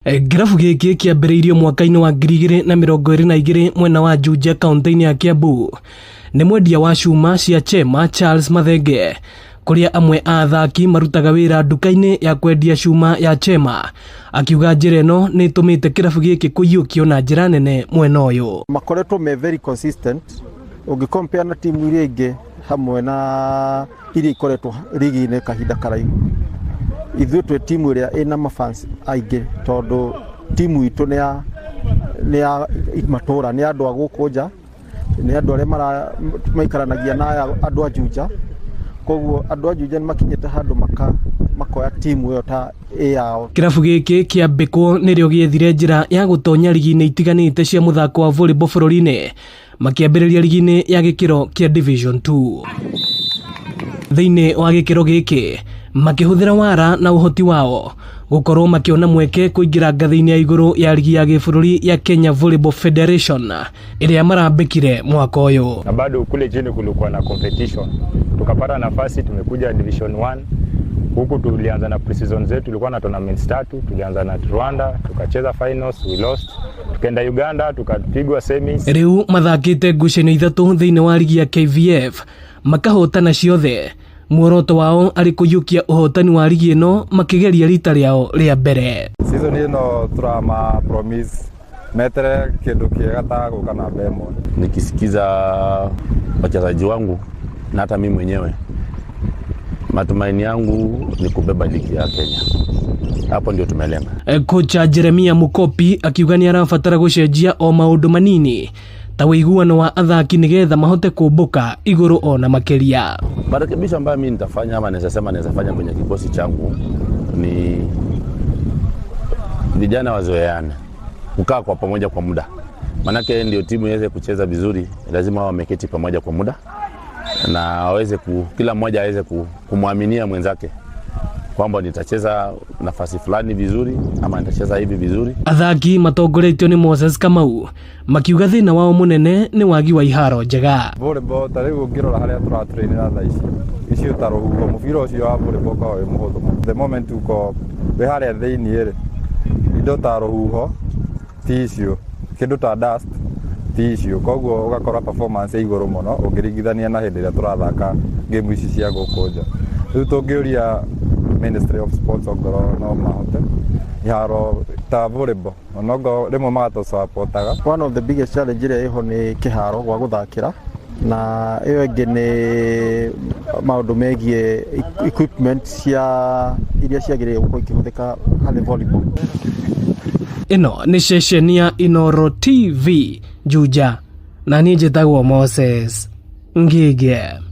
Kĩrabu gĩkĩ kĩambĩrĩirio mwaka-inĩ wa 2022 mwena wa Juja, kaunti-inĩ ya Kiambu, nĩ mwendia wa cuma cia Chema Charles Mathenge, kũrĩa amwe a athaki marutaga wĩra nduka-inĩ ya kwendia cuma ya Chema. Akiuga njĩra ĩno nĩ ĩtũmĩte kĩrabu gĩkĩ kũiyũkio na njĩra nene mwena ũyũ. Makoretwo me very consistent ũngĩ na timu iria ingĩ, hamwe na iria ikoretwo rigi-inĩ kahinda karaihu. Ithuĩ twĩ timu ĩrĩa ĩna mafans aingĩ, tondũ timu itũ nĩ ya matũra, nĩ andũ a gũkũ nja, nĩ andũ arĩa maikaranagia na aya andũ a Juja. Koguo andũ a Juja nĩ makinyĩte handũ makoya timu ĩyo ta ĩ yao. Kĩrabu gĩkĩ kĩambĩkwo nĩrĩo gĩethire njĩra ya gũtonya rigi-inĩ itiganĩte cia mũthako wa volleyball bũrũri-inĩ, makĩambĩrĩria rigi-inĩ ya gĩkĩro kĩa Division 2. Thĩinĩ wa gĩkĩro gĩkĩ, makĩhũthĩra wara na ũhoti wao gũkorwo makĩona mweke kũingĩra ngathĩ-inĩ ya igũrũ ya rigi ya gĩbũrũri ya Kenya Volleyball Federation ĩrĩa marambĩkire mwaka ũyũ. Na bado kule chini kulikuwa na competition, tukapata nafasi, tumekuja Division 1 huku. Tulianza na pre-season zetu, tulikuwa na tournaments tatu. Tulianza na Rwanda, tukacheza finals, we lost. Tukaenda Uganda, tukapigwa semis. Rĩu mathakĩte ngucanio ithatũ thĩinĩ wa rigi ya KVF, makahotana ciothe. Muoroto wao arĩ kũiyũkia ũhotani wa rigi ĩno makĩgeria rita rĩao rĩa mbere. Season ĩno turama promise metere kĩndũ kĩega ta gũka namba 1. Nikisikiza wachezaji wangu na hata mimi mwenyewe, matumaini yangu ni kubeba ligi ya Kenya. Hapo ndio tumelenga. Kocha Jeremia Mukopi akiuga nĩ arabatara gũcenjia o maũndũ manini ta ũiguano wa athaki nĩgetha mahote kũmbũka igũrũ ona makĩria. Marekebisho ambayo mimi nitafanya ama naweza sema naweza fanya kwenye kikosi changu ni vijana wazoeane kukaa kwa pamoja kwa muda, manake ndio timu iweze kucheza vizuri, lazima wao wameketi pamoja kwa muda na waweze kila mmoja aweze kumwaminia mwenzake kwamba nitacheza nafasi fulani vizuri ama nitacheza hivi vizuri. Athaki matongoretio nĩ Moses Kamau makiuga thĩna wao mũnene nĩ wagi wa iharo njega. Volleyball ta rĩu ũngĩrora harĩa tũratrainĩra thaa ici, icio ta rũhuho, mũbira ũcio wa volleyball ũkoragwo wĩ mũhũthũ mũno. The moment uko wĩ harĩa thĩiniĩ rĩ, indo ta rũhuho ti icio, kĩndũ ta dust ti icio, koguo ũgakora performance ĩ igũrũ mũno ũngĩringithania na hĩndĩ ĩrĩa tũrathaka game ici cia gũkũ nja. Rĩu tũngĩũria Ministry of Sports ongorwo no mahote iharo ta volleyball, onokorwo rĩmwe magatũsupportaga. One of the biggest challenge ĩrĩa ĩho nĩ kĩharo gwa gũthakĩra, na ĩyo ĩngĩ nĩ maũndũ megiĩ equipment cia iria ciagĩrĩire gũkorwo ikĩhũthĩka harĩ volleyball. Ĩno nĩ ceceni ya Inoro TV Juja, na niĩ njĩtagwo Moses Ngige.